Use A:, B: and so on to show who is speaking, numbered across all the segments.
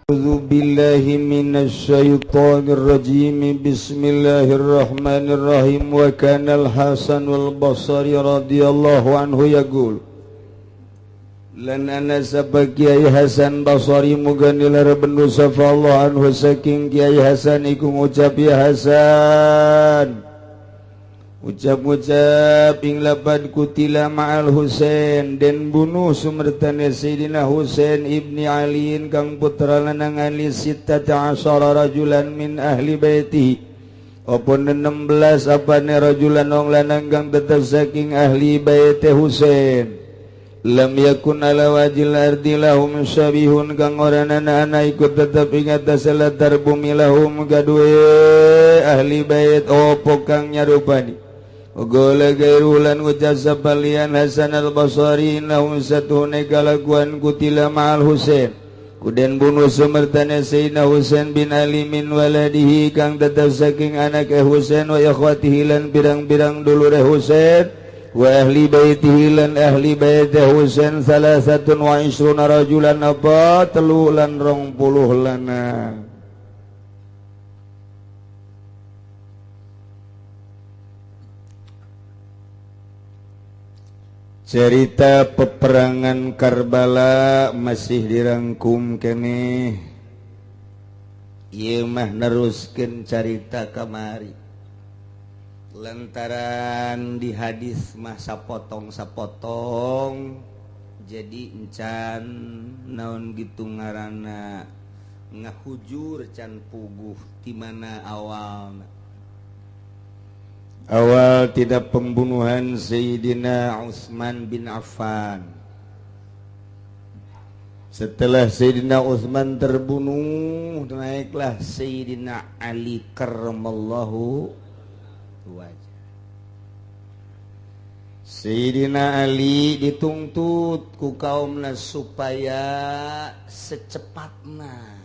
A: أعوذ بالله من الشيطان الرجيم. بسم الله الرحمن الرحيم. وكان الحسن البصري رضي الله عنه يقول lan ana sapa Kiai Hasan Basri muga nilar bendu sapa Allah anhu saking Kiai Hasan iku ngucap ya Hasan ucap-ucap ing lapad kutila ma'al Husain den bunuh sumertane Sayyidina Husain ibni Aliin kang putra lanang Ali 16 rajulan min ahli baitihi apa 16 apane rajulan wong lanang kang tetep saking ahli bait Husain lam yakun ala wajil ardi lahum syabihun kang ora ana ikut tetep ing atas latar bumi lahum gaduwe ahli bait opo kang nyarupani gola gairulan ucap sapalian Hasan al-Basri lahum satuhune kalakuan kutila ma'al Husain kuden bunuh sumertane Sayyidina Husain bin Ali min waladihi kang tetep saking anake Husain wa ikhwatihi lan pirang-pirang dulure Husain wa ahli baitihi lan ahli baiti Husain 23 rajulan apa 23 lanang. Cerita peperangan Karbala masih dirangkum keneh. Ieu mah neruskeun carita kamari. Lantaran di hadis mah sapotong-sapotong jadi encan naon gitu ngaranna ngahujur can puguh di mana awalna. Awal tidak pembunuhan Sayyidina Utsman bin Affan. Setelah Sayyidina Utsman terbunuh, naiklah Sayyidina Ali karramallahu wajah. Sayyidina Ali dituntut ku kaumna supaya secepatna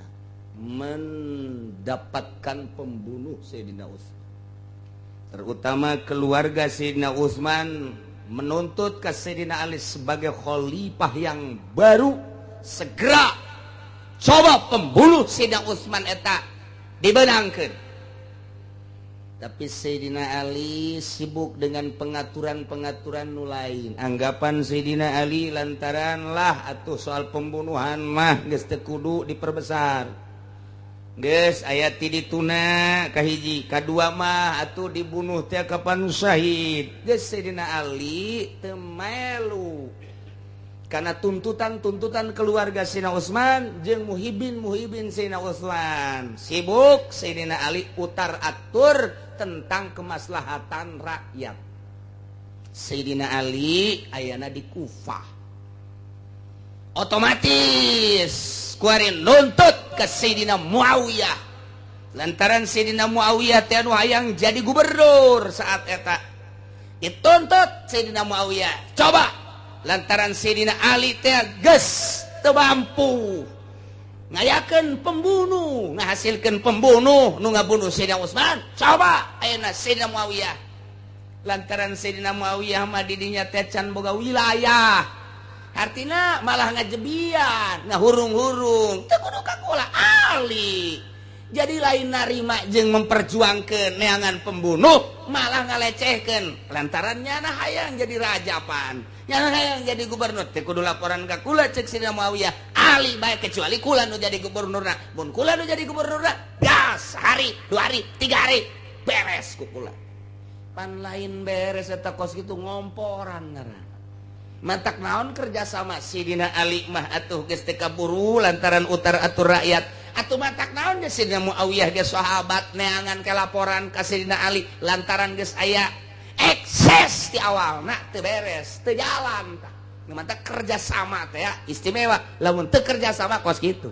A: mendapatkan pembunuh Sayyidina Utsman. Terutama keluarga Sayyidina Utsman menuntut ke Sayyidina Ali sebagai khalifah yang baru, segera coba pembunuh Sayyidina Utsman eta dibenangkeun. Tapi Sayyidina Ali sibuk dengan pengaturan-pengaturan nu lain. Anggapan Sayyidina Ali lantaran lah atuh soal pembunuhan mah geus teu kudu diperbesar. Geus aya ti dituna kahiji, kadua mah atuh dibunuh teh kapan syahid. Geus Sayyidina Ali teu melu karena tuntutan-tuntutan keluarga Sayyidina Utsman jeung muhibin-muhibin Sayyidina Utsman. Sibuk Sayyidina Ali utar atur tentang kemaslahatan rakyat. Sayyidina Ali ayana di Kufah. Otomatis kuarin nuntut ke Sayyidina Muawiyah. Lantaran Sayyidina Muawiyah teh anu hayang jadi gubernur saat eta. Dituntut Sayyidina Muawiyah. Coba lantaran Sayyidina Ali teh geus teu mampu ngayakeun pembunuh, ngahasilkeun pembunuh nu ngabunuh Sayyidina Utsman. Coba ayeuna Sayyidina Muawiyah. Lantaran Sayyidina Muawiyah mah di dinya teh can boga wilayah. Artina malah ngajebian, ngahurung-hurung. Teu kudu ka kula Ali. Jadi lain narima jeung memperjuangkeun neangan pembunuh, malah ngalecehkeun. Lantaran nyana hayang jadi raja pan, nyana hayang jadi gubernur. Teu kudu laporan ka kula cek Sayyidina Muawiyah. Ali bae kecuali kula nu jadi gubernurna. Mun kula nu jadi gubernurna, gas hari, 2 hari, 3 hari beres ku kula. Pan lain beres eta kos kitu ngomporan ngaran. Matak naon kerjasama Sayyidina Ali mah atuh geus teu kaburu lantaran utar atur rakyat. Atuh matak naon geus Sayyidina Muawiyah geus sahabat neangan ke laporan ka Sayyidina Ali lantaran geus aya ekses di awalna teu beres, teu jalan tah. Matak kerjasama teh ya istimewa, lamun teu kerjasama kos kitu.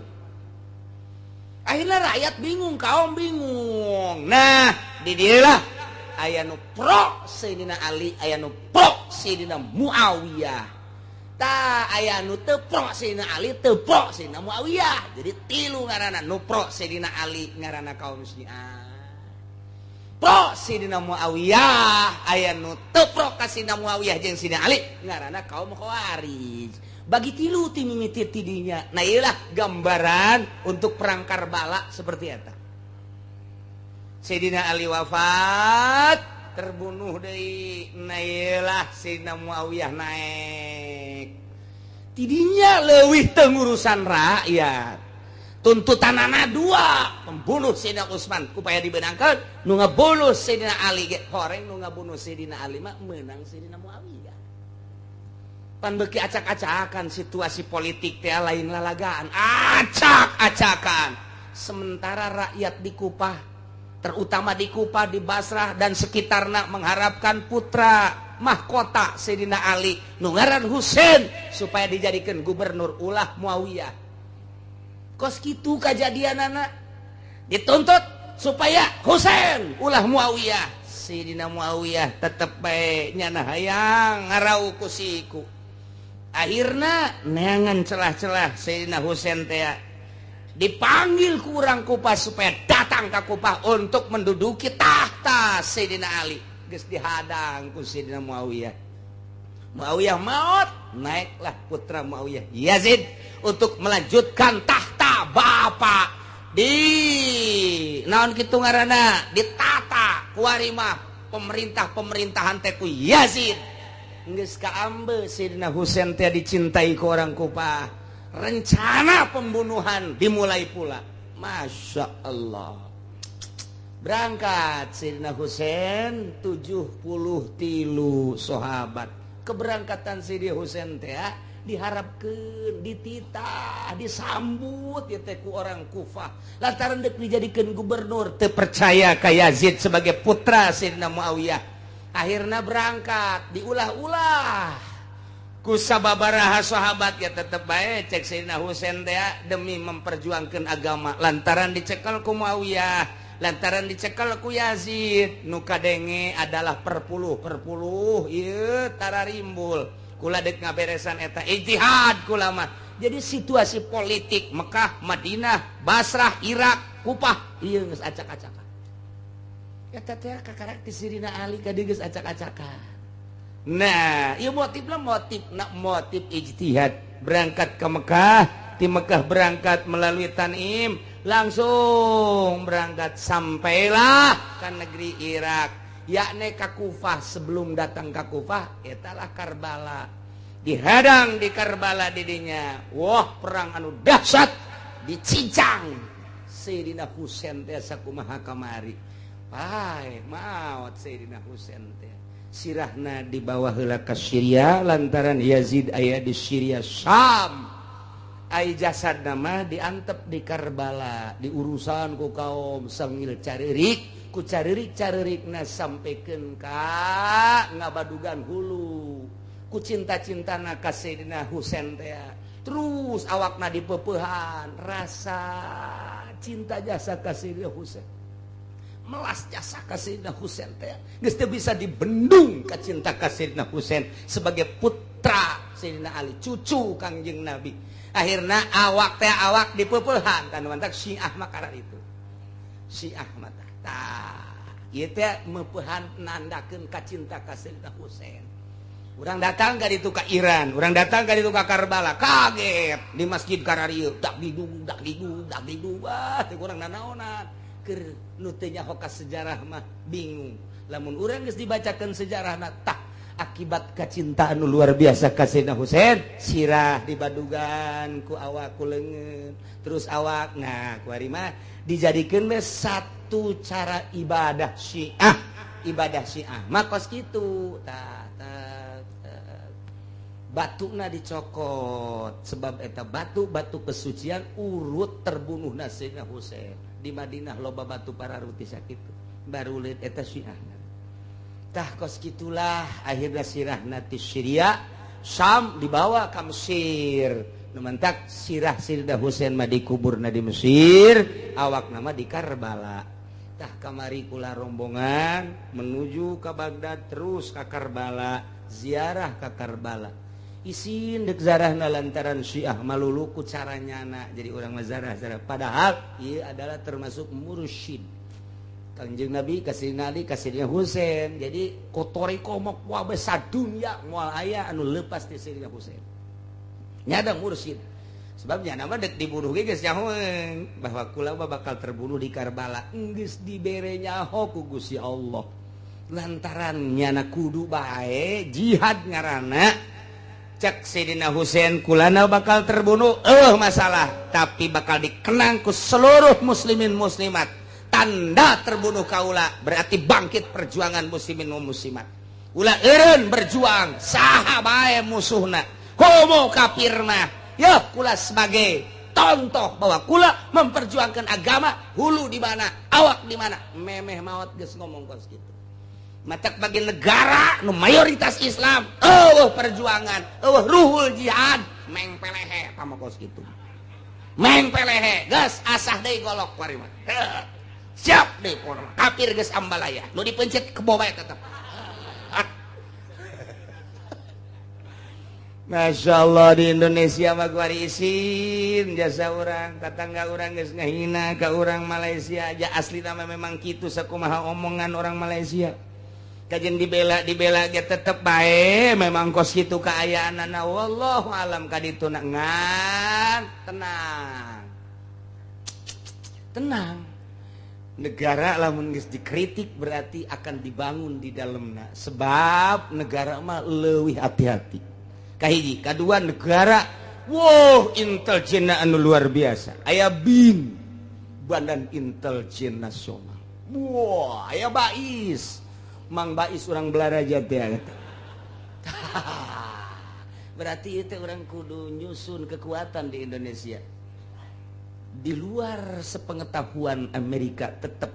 A: Akhirnya rakyat bingung, kaum bingung. Nah, di dieu lah aya nu pro Sayyidina Ali, aya nu pro Sayyidina Muawiyah. Ta aya nu teu pro Sayyidina Ali, teu pro Sayyidina Muawiyah. Jadi tilu ngaranna, nu pro Sayyidina Ali ngaranna kaum Syiah. Pro Sayyidina Muawiyah, aya nu teu pro ka Sayyidina Muawiyah jeung Sayyidina Ali ngaranna kaum Khawarij. Bagi tilu ti mimiti tidinya. Nah iyalah gambaran untuk perang Karbala seperti eta. Sayyidina Ali wafat, terbunuh deui. Nah iyalah Sayyidina Muawiyah naik. Tidinya leuwih teu ngurusan rakyat. Tuntutanana dua, pembunuh Sayyidina Utsman upaya dibenangkeun, nu ngabunuh Sayyidina Ali ge horeng, nu ngabunuh Sayyidina Ali mah meunang Sayyidina Muawiyah. Pan beuki acak-acakan situasi politik teh, lain lalagaan, acak-acakan. Sementara rakyat di Kupah, terutama di Kupah, di Basrah dan sekitarna mengharapkan putra mahkota Sayyidina Ali nu ngaran Husain supaya dijadikan gubernur, ulah Muawiyah. Kos kitu kajadianana, dituntut supaya Husain ulah Muawiyah. Sayyidina Muawiyah tetep bae nyana hayang ngarau ku siku. Akhirna neangan celah-celah, Sayyidina Husain teh dipanggil ku urang Kupah supaya datang ke Kupah untuk menduduki tahta Sayyidina Ali. Geus dihadang ku Sayyidina Muawiyah. Muawiyah maut, naiklah putra Muawiyah Yazid untuk melanjutkan tahta bapak. Di naon kitu ngaranna, ditata kuari mah pemerintah-pemerintahan teh ku Yazid. Geus kaambe Sayyidina Husain teh dicintai ku orang Kupah. Rencana pembunuhan dimulai pula. Masya Allah. Berangkat Sayyidina Husain 73 sahabat. Keberangkatan Sayyidina Husain teh diharapkan, dititah, disambut ya teh ku orang Kufah. Lantaran dek dijadikan gubernur, teu percaya ka Yazid sebagai putra Sayyidina Muawiyah. Akhirnya berangkat, diulah-ulah ku sababaraha sahabat, ya tetep bae cek Sayyidina Husain teh demi memperjuangkan agama. Lantaran dicekel ku Muawiyah, lantaran dicekel ku Yazid, nu kadenge adalah perpuluh-perpuluh ieu tararimbul. Kula dek ngaberesan eta ijtihad kula mah. Jadi situasi politik Mekah, Madinah, Basrah, Irak, Kupah ieu geus acak-acakan. Eta teh kakarak ti Sayyidina Ali ka dieu geus acak-acakan. Nah, ieu motifna motif nak motif ijtihad. Berangkat ke Mekah, di Mekah berangkat melalui Tanim, langsung berangkat sampailah ke negeri Irak, yakni ka Kufah. Sebelum datang ke Kufah, etalah Karbala. Dihadang di Karbala didinya. Wah, perang anu dahsyat, dicincang Sayyidina Husain teh sakumaha kamari. Paeh maot Sayyidina Husain teh. Sirahna dibawa heula ka Syria lantaran Yazid aya di Syria Syam. Ai jasadna mah diantep di Karbala, diurusan ku kaum sangil caririk, ku caririk-caririkna sampaikan ka ngabadugan hulu. Ku cinta-cintana ka Sayyidina Husain teh. Terus awakna dipepeuhan, rasa cinta jasa ka Sayyidina Husain. Melas jasa ka Sayyidina Husain teh. Geus teu bisa dibendung ka cinta ka Sayyidina Husain sebagai putra Sayyidina Ali, cucu Kangjeng Nabi. Akhirna awak teh awak dipepeuhan, kan mantak Syiah makarar itu. Syiah mah tah ieu teh meupehan nandakeun ka cinta ka Sayyidina Husain. Urang datang ka ditu ka Iran, urang datang ka ditu ka Karbala, kaget di masjid kararieu, dak didug dak didug dak didug, wah teh kurang nanaonan. Keur nu teu nyaho ka sejarah mah bingung. Lamun urang geus dibacakeun sejarahna tah akibat kacintaan nu luar biasa ka Sayyidina Husain, sirah dibadugan ku awak ku leungeun, terus awak nah kuari mah dijadikeun we satu cara ibadah Syiah. Ibadah Syiah mah kos kitu tah, batuna dicokot sebab eta batu batu kesucian urut terbunuhna Sayyidina Husain. Di Madinah loba batu pararuti sakitu baru lihat eta Syiah. Tah kos gitulah akhirnya sirahna ti Syria Syam dibawa ke Mesir. Nu mantak sirah Sayyidina Husain mah dikuburna di Mesir, awakna mah di Karbala. Tah kamari kula rombongan menuju ke Baghdad terus ke Karbala, ziarah ke Karbala. Isin dek zarahna lantaran Syiah malulu ku caranyana jadi urang mah zarah-zarah, padahal ieu adalah termasuk mursyid Kangjeng Nabi ka Sayyidina Ali ka Sayyidina Husain. Jadi kotori komok wah besar dunia moal aya anu lepas ti Sayyidina Husain. Nyada mursyid. Sebabnya nama dek dibunuh ge geus nyahoeun bahwa kula mah bakal terbunuh di Karbala. Geus dibere nyaho ku Gusti Allah. Lantaran nyana kudu bae jihad ngaranna. Cek Sayyidina Husain kulana bakal terbunuh masalah, tapi bakal dikenang ku seluruh muslimin muslimat. Tanda terbunuh kaula berarti bangkit perjuangan muslimin muslimat. Ulah eureun berjuang saha bae musuhna, komo kafirna. Yeuh kula sebagai contoh bahwa kula memperjuangkan agama, hulu di mana, awak di mana, memeh maot geus ngomong kos kitu. Matak bagi negara nu mayoritas Islam, eueuh perjuangan, eueuh ruhul jihad, meng pelehe tama kos kitu. Meng pelehe, geus asah deui golok kuari mah. Siap deui pokona. Kafir geus ambalaya, nu dipencet kebo bae tetep. Masya Allah di Indonesia mah kuari isin jasa urang, tetangga urang geus ngahina ka urang Malaysia aja asli nama memang kitu sakumaha omongan orang Malaysia. Kajian dibela dibela ge tetep bae memang kos kitu kaayaanana wallahu alam kadituna ngan tenang. Tenang. Negara lamun geus dikritik berarti akan dibangun di dalamna sebab negara mah leuwih hati-hati. Kahiji, kadua negara wow intelijenna anu luar biasa. Aya BIN, Badan Intelijen Nasional. Wah, aya BAIS. Mang Bais orang Belaraja teh. Berarti itu orang kudu nyusun kekuatan di Indonesia. Di luar sepengetahuan Amerika tetap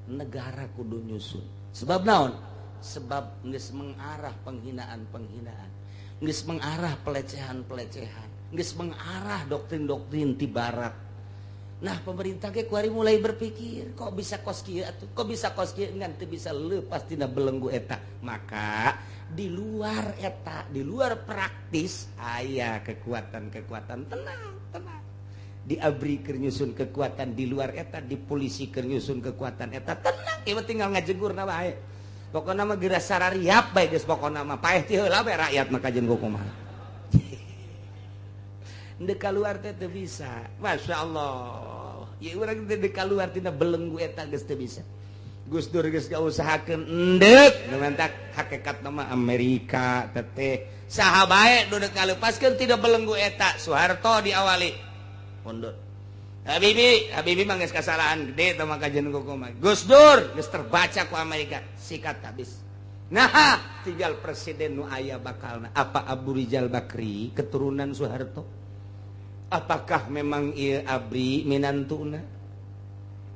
A: negara kudu nyusun. Sebab naon? Sebab geus mengarah penghinaan-penghinaan, geus mengarah pelecehan-pelecehan, geus mengarah doktrin-doktrin ti barat. Nah pemerintah ge kuari mulai berpikir kok bisa kos kieu atuh, kok bisa kos kieu ngan teu bisa leupas tina belenggu eta. Maka di luar eta, di luar praktis aya kekuatan-kekuatan. Tenang, tenang. Di ABRI keur nyusun kekuatan di luar eta, di polisi keur nyusun kekuatan eta. Tenang, ieu tinggal ngajegurna bae. Pokona mah geura sarariap bae geus pokona mah paeh ti heula bae rakyat mah kajeun kumaha. Ndek kaluar teh teu bisa. Masya Allah. Ya urang teh ndek kaluar tina belenggu eta geus teu bisa. Gus Dur geus ngausahakeun endek mentak hakikatna mah Amerika teteh saha bae nu deuk ngalepaskeun tina belenggu eta. Soeharto diawali mundur. Habibie, Habibie mah geus kasalahan gede teh mah kajeun kumaha. Gus Dur geus terbaca ku Amerika, sikat habis. Nah, tinggal presiden nu aya bakalna. Apa Abu Rizal Bakri keturunan Soeharto? Apakah memang ieu ABRI minantuna?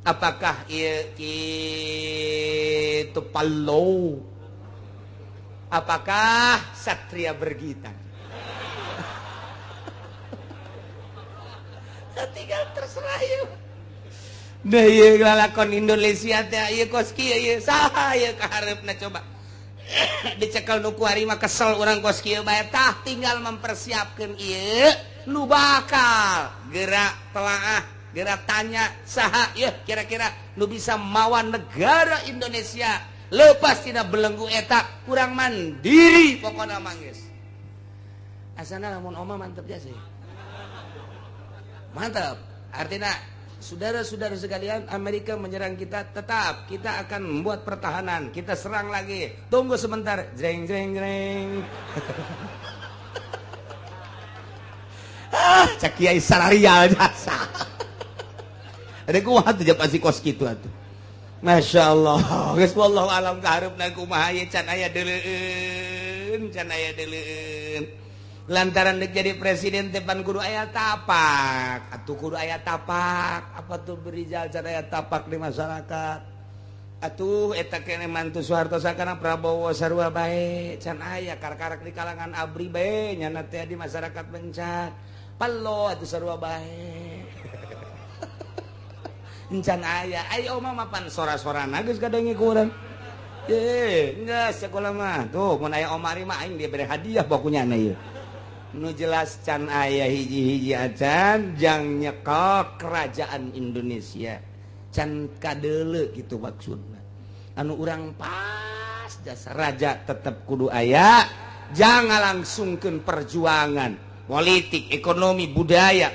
A: Apakah ieu kitu Palo? Apakah Satria Bergitar? Tinggal terserah ieu. Nah ieu lalakon Indonesia teh ieu kos kieu ieu saha ieu kahareupna coba. Dicekel nu kuari mah kesel urang kos kieu bae tah tinggal mempersiapkeun ieu nu bakal gerak telaah, gerak tanya saha yeuh kira-kira nu bisa mawan negara Indonesia lepas tina belenggu eta kurang mandiri pokona mangis. Asana lamun oma mantep jasa. Mantap. Artinya saudara-saudara sekalian, Amerika menyerang kita, tetap kita akan membuat pertahanan. Kita serang lagi. Tunggu sebentar. Jreng jreng jreng. Ah, cak kiai salarial jasa. Ada kuat tuh pasti kos kitu atuh. Masya Allah. Geus wallahu alam kahareupna kumaha ye can aya deuleueun, can aya deuleueun. Lantaran dek jadi presiden teh pan kudu aya tapak. Atuh kudu aya tapak. Apa tuh berijal can aya tapak di masyarakat. Atuh eta kene mantu Soeharto sakana Prabowo sarua bae can aya kar-karak di kalangan ABRI bae nyana teh di masyarakat bencat. Palo atuh sarua bae. Encan aya, ayo oma mapan sora-sorana geus kadenge ku urang. Ye, geus sekolah mah. Tuh mun aya Omari mah aing dibere hadiah bokunyana ieu. Nu jelas can aya hiji-hiji acan jang nyekel kerajaan Indonesia. Can kadeule kitu maksudna. Anu urang pas jasa raja tetep kudu aya, jangan langsungkeun perjuangan. Politik, ekonomi, budaya.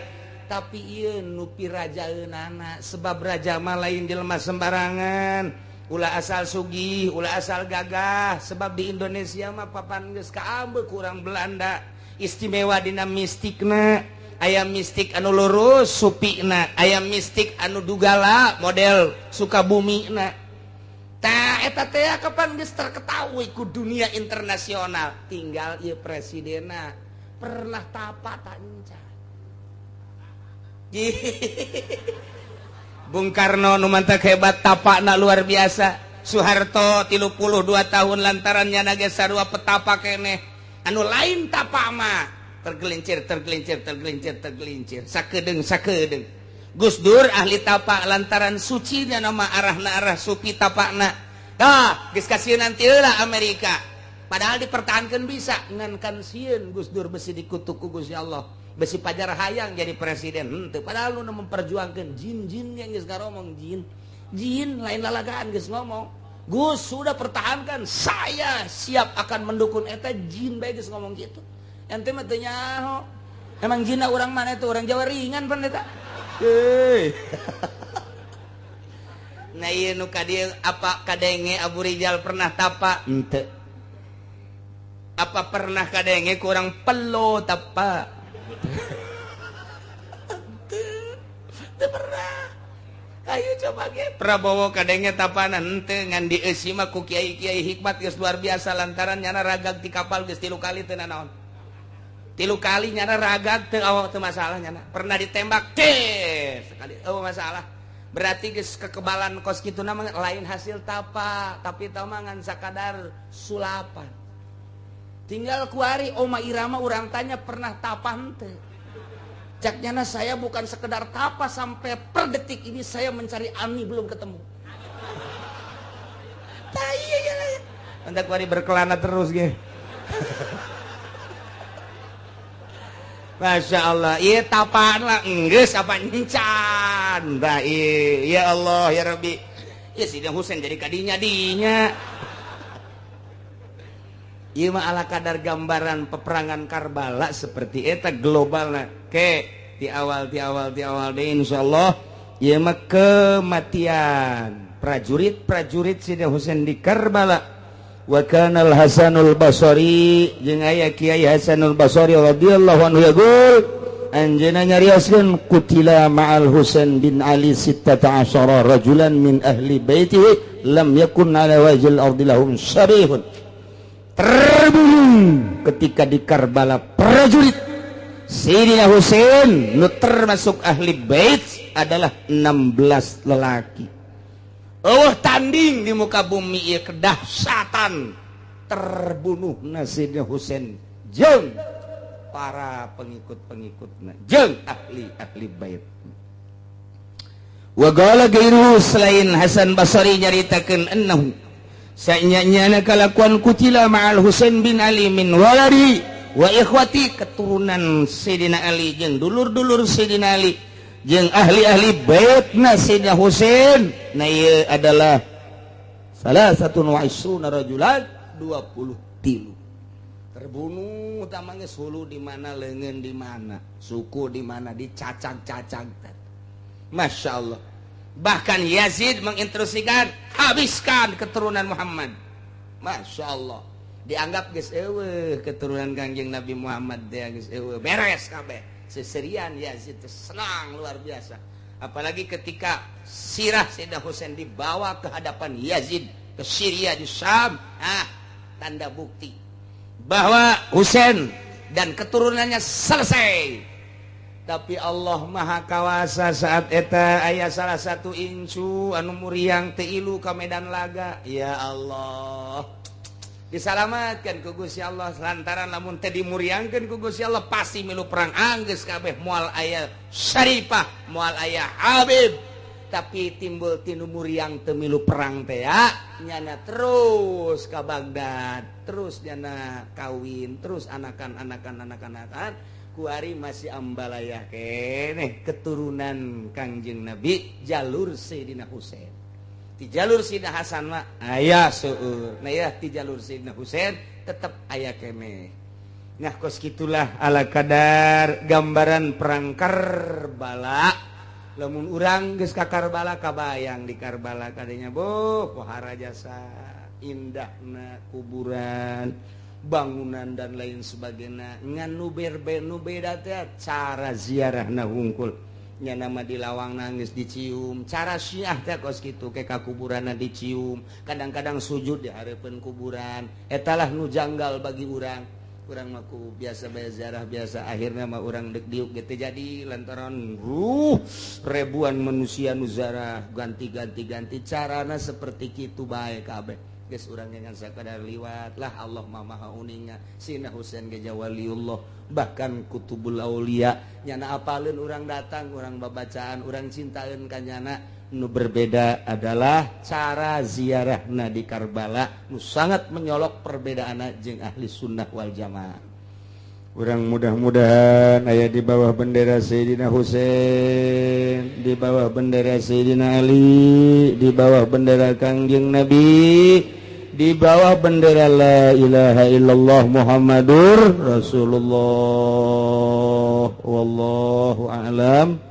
A: Tapi ieu nu pirajaeunana, sebab raja mah lain jelema sembarangan. Ulah asal sugih, ulah asal gagah, sebab di Indonesia mah papan geus kaambeu kurang Belanda. Istimewa dina mistikna, aya mistik anu lurus supina, aya mistik anu dugala model Sukabumi na. Tah eta teh kapan geus terketahui ku dunia internasional. Tinggal ieu presidenna pernah tapa tak encan. Bung Karno nu mantak hebat, tapakna luar biasa. Soeharto 32 tahun lantaran nyana ge sarua petapa keneh. Anu lain tapa mah tergelincir, tergelincir, tergelincir, tergelincir, sakedeung sakedeung. Gus Dur ahli tapa lantaran suci nama arahna arah supi tapakna. Tah geus kasieun nanti heula Amerika, padahal dipertahankan bisa, ngan kan sieun Gus Dur besi dikutuk ku Gusti Allah, besi pajar hayang jadi presiden henteu, padahal nu memperjuangkan jin-jin yang geus ngaromong, jin jin lain lalagaan geus ngomong, "Gus, sudah pertahankan, saya siap akan mendukung." Eta jin bae geus ngomong gitu, ente mah teu nyaho. Emang jinna orang mana itu? Orang Jawa ringan pan eta. Heuy. Nah, ieu nu ka dieu, apa kadenge Abu Rijal pernah tapa? Henteu. Apa pernah kadenge kurang pelo tapa? Teu pernah. Ayo coba ge Prabowo kadenge tapana henteu, ngan dieusi mah ku kiai-kiai hikmat geus luar biasa lantaran nyana ragag ti kapal geus 3 kali teu nanaon. 3 kali nyana ragag teu awak teu masalah nyana. Pernah ditembak teh sekali eueuh masalah. Berarti geus kekebalan kos kitu na mah lain hasil tapa, tapi tau mah ngan sakadar sulapan. Tinggal kuari Oma Irama urang tanya pernah tapa henteu. Cak nyana, "Saya bukan sekedar tapa, sampai per detik ini saya mencari Ami belum ketemu." Tah iya iya iya. Anda kuari berkelana terus ge. Masya Allah, iya tapaan lah, enggeus apa encan. Tah iya, ya Allah ya Rabbi. Ya Sidang Husain jadi kadinya dinya. Ieu mah ala kadar gambaran peperangan Karbala seperti eta globalna. Ke di awal di awal di awal deh insyaallah ieu mah kematian prajurit-prajurit Sidina Husain di Karbala. Wa kana al-Hasanul Basri, jeung aya Kiai Hasanul Basri radhiyallahu anhu yaqul, anjeunna nyarioskeun, qutila ma'al Husain bin Ali 16 rajulan min ahli baitihi lam yakun ala wajhil ardi lahum syarihun. Terbunuh ketika di Karbala prajurit Sayyidina Husain nu termasuk ahli bait adalah 16 lelaki. Eueuh tanding di muka bumi ieu kedahsyatan terbunuh Sayyidina Husain jeung para pengikut-pengikutna jeung ahli-ahli bait. Wa qala gairuhu, selain Hasan Basri nyaritakeun, annahu sanyanya kalakuan kutila ma'al Husain bin Ali min waladi wa ikhwati, keturunan Sayyidina Ali jeung dulur-dulur Sayyidina Ali jeung ahli-ahli baitna Sayyidina Husain. Nah ieu adalah salah satu wa isruna rajulan, 23 terbunuh. Tamangnya hulu di mana, leungeun di mana, suku di mana, dicacag-cacag. Masya Allah. Bahkan Yazid menginstruksikan habiskan keturunan Muhammad. Masya Allah. Dianggap geus eueuh keturunan Kangjeng Nabi Muhammad teh geus eueuh, beres kabeh. Seserian Yazid teh senang luar biasa. Apalagi ketika sirah Sayyidina Husain dibawa ke hadapan Yazid ke Syria di Syam, ah tanda bukti bahwa Husain dan keturunannya selesai. Tapi Allah Maha Kawasa, saat eta aya salah satu incu anu muriang teu ilu ka medan laga. Ya Allah, disalamatkan ku Gusti Allah lantaran lamun teu dimuriangkeun ku Gusti Allah pasti milu perang anggeus kabeh, moal aya Syarifah, moal aya Habib. Tapi timbul tinu muriang teu milu perang teh ya nyana terus ka Baghdad, terus nyana kawin, terus anakan anakan anakan anakan, kuari masih ambalaya keneh keturunan Kangjeng Nabi jalur Sayyidina Husain. Di jalur Sayyidina Hasan mah aya seueur. Nah ya di jalur Sayyidina Husain tetep aya keneh. Nah, kos gitulah ala kadar gambaran perang Karbala. Lamun urang geus ka Karbala, kabayang di Karbala kadenya. Boh, pohara jasa indahna kuburan, bangunan, dan lain sebagainya. Ngan nu berbe, nu beda teh cara ziarahna hungkul nya. Nama di lawang nangis dicium. Cara Syiah teh kos kitu ke ka kuburanna dicium, kadang-kadang sujud di hareupeun kuburan. Etalah nu janggal bagi urang. Urang mah ku biasa bae ziarah biasa. Akhirnya mah urang dek diuk gitu, jadi lantaran ruh ribuan manusia nu ziarah ganti-ganti ganti carana seperti kitu bae kabeh. Geus, urang dengan sakadar liwat lah. Allah mah Maha uninga. Sayyidina Husain ge waliullah, bahkan kutubul aulia nyana apaleun. Urang datang, urang babacaan, urang cintaeun ka nyana. Nu berbeda adalah cara ziarahna di Karbala nu sangat menyolok perbedaan jeung ahli sunnah wal jamaah. Urang mudah-mudahan aya di bawah bendera Sayyidina Husain, di bawah bendera Sayyidina Ali, di bawah bendera Kangjeng Nabi, di bawah bendera la ilaha illallah Muhammadur Rasulullah. Wallahu a'lam.